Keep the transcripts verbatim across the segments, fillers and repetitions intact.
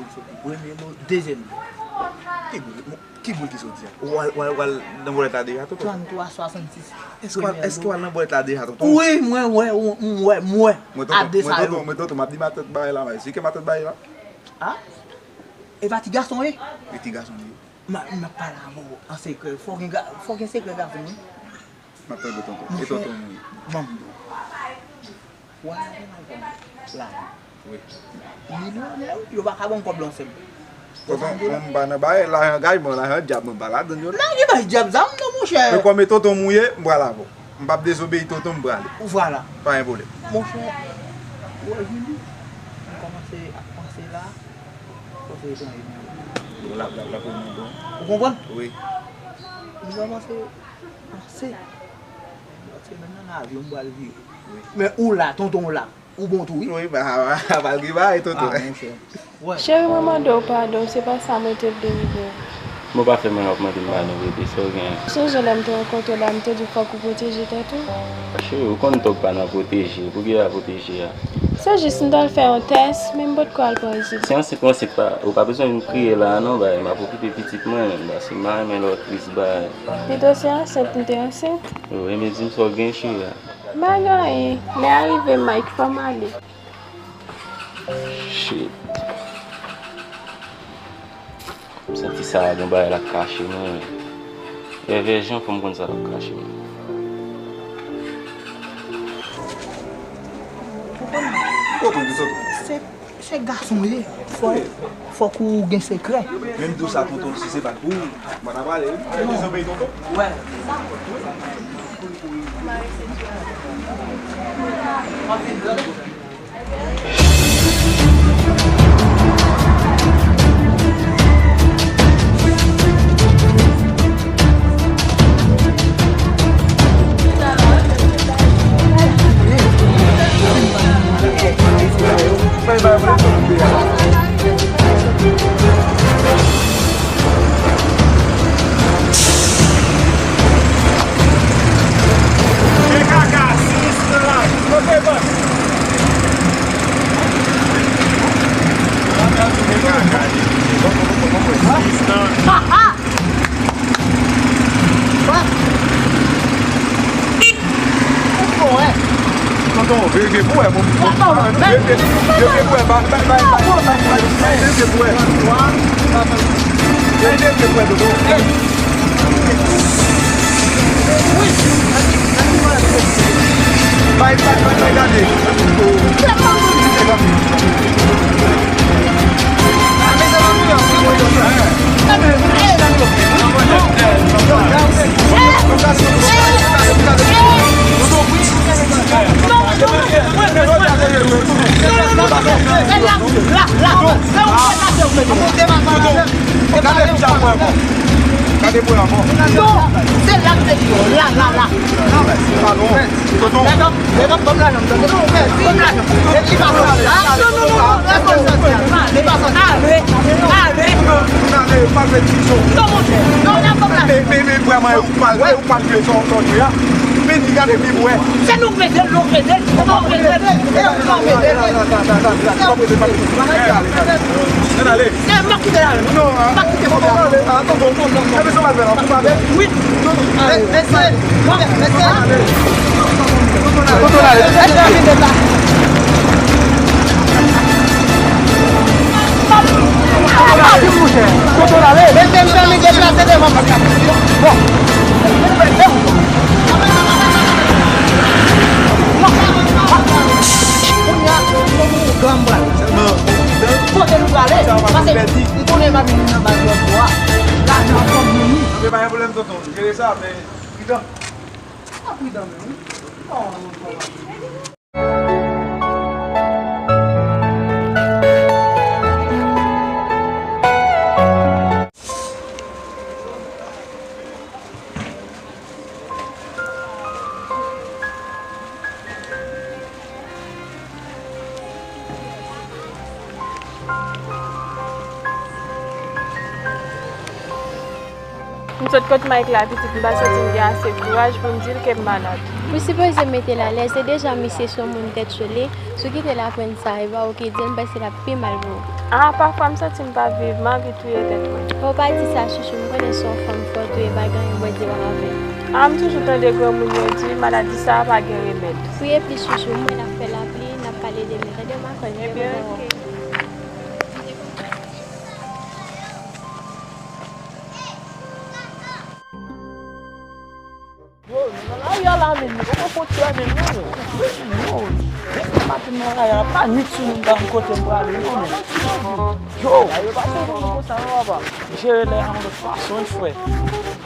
boul soti. Premye lo, dezyèm lo. Ki boul? Ki boul ki soti a? W al, w al, w al nan bòlèt la deja, tonton? Tranntwa swasannsis. Èske w al, èske w al nan bòlèt la deja, tonton? Wi, mwen wè, mwen wè, mwen wè. A de sa yo. Mwen tonton, m ap di matant bagay la, mwen. Se ke matant bagay la? A? E pa ti gason ye? E ti gason li ye. M ap pale avè w an sekrè. Fò gen, fò gen sekrè gason wi. M ap tande tonton. E tonton mwen. Ban m di w. Wè la, la. Wi. Milyonè wi, yo pa ka ban m kòb la ansanm. Tonton, mwen m pa nan bagay, lajan gay mwen, lajan dyab mwen pa ladann yo. Nan ki bay dyab sa m nan monchè. Men kòm e tonton mwen ye, m pral avè w. M p ap dezobeyi tonton, m prale. Vwala. Pa gen pwoblèm. Monchè, ou wè Julie, m kòmanse ap panse la, panse etranj. L ap, l ap, l ap remonte. Ou konprann? Wi. M kòmanse panse. Paske menm nan avyon m pral vire. Men ou la, tonton w la. Ou bon tou wi. Wi, ba, ba, ba, li ba, e tonton. Ah, monchè. Cheri, mwen mande w padon, se pa sa mwen te vle rive. Bon, pa fè mwen ap mande m ba nou rete, sa w gen? Sonje lè m te rankontre w la, m te di w fòk ou pwoteje tèt ou? Cheri, ou konn tòg pa nan pwoteje, pou ki w ap pwoteje a? Se jis m t al fè yon tès, men m potko al pran rezilta. Si ansent ou ansent pa, ou pa bezwen vin kriye la a non, bay, m ap okipe pitit mwen, paske m pa renmen lè w tris bay. Pito se ansent m te ansent. O, enben di m sa w gen cheri a. M pa gen anyen, lè a rive Mike, fò m ale. Shit. M santi sa a gen bagay l ap kache mwen. Vèvè jan fò m konn sa l ap kache mwen. Se, se gason w ye. Fò, fòk ou gen sekrè. Menm di w sa tonton, si se pa t pou ou, mwen ta prale wi. Dezobeyi tonton. Wè. Tonton, veye pou wè, mon. Veye, veye, veye pou wè, bay, bay, bay, veye pou wè. Veye, veye pou wè, tonton. Bay, bay, bay, bay, gade. Gade pou la mò. Non, se la m te di w, la, la, la. Tonton. Nèg ap, nèg ap ban m lajan m tande. Ban m lajan. E li pa sòti. Ah, non, non, non, non, la pa sòti. Li pa sòti. Ale, ale. Ale, pa vle di zo. Non, monchè. Non, la ban m lajan. Men, men, men, vrèman, e ou k mal, e ou k mal jwe sa w jwe a. Men li gade pi bwè. Se nou k mete l, nou k mete l. Nou k mete l. E nou k mete l. Ann ale. Se m ap kite la. Non, m ap kite kote a. Tonton, tonton, tonton. Epi sa w pral fè la, pou pale? Wi. Mesye, mesye. Tonton ale. Tonton ale. Tonton ale. Mesye, m fè m deplase devan. Bon. Kounye a, fò m pran m prale. Kote nou prale? Pase M konnen m ap vin nan baz lòt bò a. Lajan an fòk vini. Anben, pa gen pwoblèm, tonton. Jere sa, men pridan. Pa pridan menm, wi. Oh. M sot kot Mike la, pitit, m pa santi m gen ase kouraj pou m di l ke m malad. Ou sipoze mete l alèz, e deja misye se yon moun tèt chole. Si w kite l aprann sa, e pa ou ki di l, m panse l ap pi mal pou ou. Ah, pafwa m santi m pa viv, m anvi touye tèt mwen. O, pa di sa, chouchou, m konnen se yon fanm fòt ou ye, pa gen anyen Bondye p ap fè. Ah, m toujou tande granmoun yo di, maladi sa a pa gen remèd. Priye plis, chouchou, m wè n ap fè lapli, n ap pale de nou, tande, m a kwè nou gen bon. Yo, nou nan lari a la, men nou poko fwontyè, men non, men non. Depi maten nan lari a, pa nwit sou nou, m pa konn kote m prale, non, men. Yo, yo pa fè moun konsa, non, papa. Jere lè a yon lòt fason, wi, frè.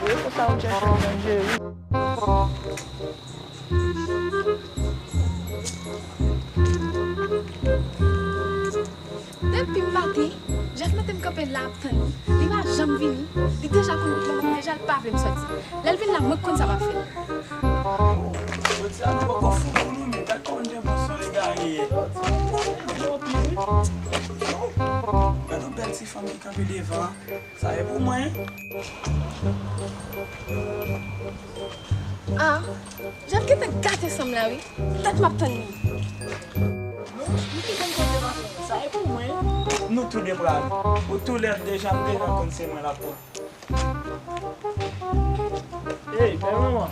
Jere konsa, ou chèche, ou jere, wi. Depi maten, Jeff mete m kanpe la ap tann li. Li pa janm vini. Li deja konn wout lan, deja l pa vle m sòti. Lè l vin la, mwen k konn sa m ap fè. Jodi a nou poko fou pou nou, men gad kòman nou te bon sou egare yè. Gade yon bèl ti fanm ki kanpe. Pi devan, sa e pou mwen. Ah, Jeff gentan gate sanm la wi. Tèt m ap tann li. Sa e pou mwen. Nou tou de pral. Ou tou lè deja, m deja konn se mwen l ap pran. Ey, bèl manman.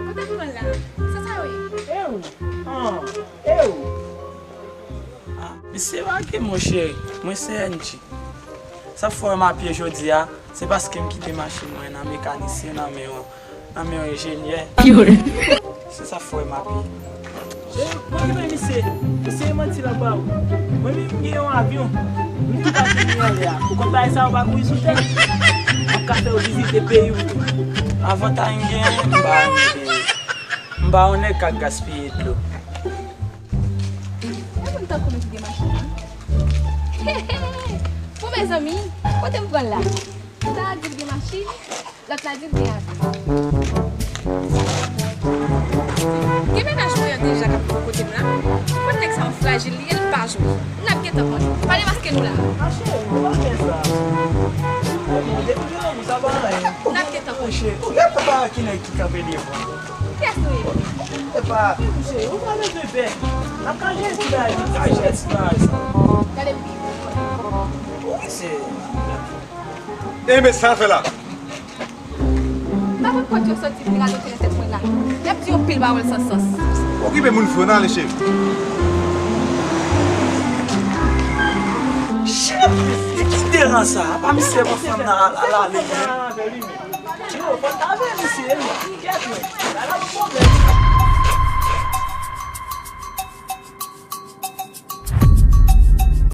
Kote m pran la? Sa sa yo ye? E ou? Ah, e ou? Ah, misye pa gen, monchè. Mwen se N G. Sa fè w wè m a pye jodi a, se paske m kite machin mwen nan mekanisyen nan men yon, nan men yon enjenyè. Se sa fè w wè m a pye. Cheri, mwen renmen misye. Misye e manti l ap ba ou. Mwen menm m gen yon avyon. M tou ka vini anlè a. Ou konn bagay sa yo pa kouri sou tè. M ap ka fè w vizite peyi w tou. Avantay m genyen, m pa renmen peyi. M pa yon nèg k ap gaspiye dlo. E moun tankou nou ki gen machin nan. Bon, mezanmi, kote m pran l la? Sa a di l gen machin, lòt la di l gen avyon. Gen mennaj mwen an deja k ap viv kote m la. Ou konn nèg sa yo frajil li ye, l pa jwe. N ap gentan konnen. Pa demaske nou la. Ma cheri, ou pa fè sa. Depi m jwenn ou, sa pa anyen. N ap gentan konnen. Cheri, ou gentan pa ki nèg ki kanpe devan. Kiyès nou ye? Epa, cheri, ou pa bezwen pè. N ap ka jere ti bagay, n ap ka jere ti bagay sa. Gade m byen. Wi, cheri. E men sa fè la? M pa konn kote yo soti vin radote nan tèt mwen la. Y ap di yon pil pawòl san sans. Okipe moun fi w, n ale cheri. Cheri, ki deran sa? Pa misye pran fanm nan al, al ale. Yo, fò n ta veye misye, wi. Kèt, wi.